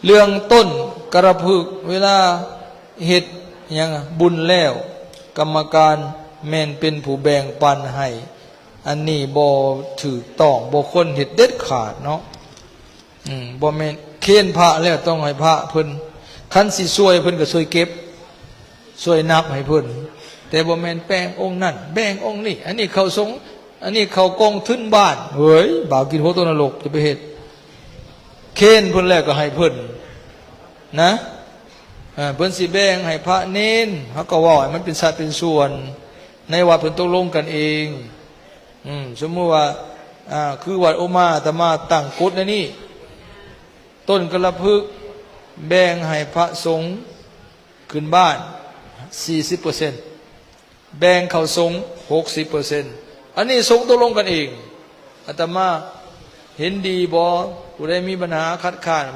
ເລື່ອງຕົ້ນກະລະພຶກ ເວລາເຮັດຫຍັງບຸນແລ້ວ ກຳມະການແມ່ນເປັນຜູ້ແບ່ງປັນໃຫ້ ອັນນີ້ບໍ່ຖືກຕ້ອງ ບໍ່ຄວນເຮັດເດັດຂາດເນາະ. ອືມ ບໍ່ແມ່ນເຄນພະແລ້ວຕ້ອງໃຫ້ພະເພິ່ນ ຄັນຊິຊ່ວຍເພິ່ນກໍຊ່ວຍເກັບ ຊ່ວຍນັບໃຫ້ເພິ່ນ ແຕ່ບໍ່ແມ່ນແບ່ງອົງນັ້ນ ແບ່ງອົງນີ້ ອັນນີ້ເຂົ້າສົງ ອັນນີ້ເຂົ້າກອງທຶນບ້ານ ເອີຍ ບາບກິນຫົວຕົກນະລົກ ຈະໄປເຮັດ ເຄນເພິ່ນແລ້ວກໍໃຫ້ເພິ່ນນະ ເອີ ເພິ່ນຊິແບ່ງໃຫ້ພະເນນ ເຮົາກໍເວົ້າໃຫ້ມັນເປັນສັດເປັນສ່ວນ ໃນວັດເພິ່ນຕົກລົງກັນເອງ. ອືມ ສົມມຸດວ່າ ອ່າ ຄືວັດໂອມາ ອາດຕະມາຕັ້ງກົດໃນນີ້ ຕົ້ນກະລະພຶກແບ່ງໃຫ້ພະສົງຂຶ້ນບ້ານສີ່ສິບເປີເຊັນ ແບ່ງເຂົ້າສົງຫົກສິບເປີເຊັນ ອັນນີ້ສົງຕົກລົງກັນເອງ. ອາດຕະມາເຫັນດີບໍ່? ຜູ້ໃດມີບັນຫາຄັດຄ້ານ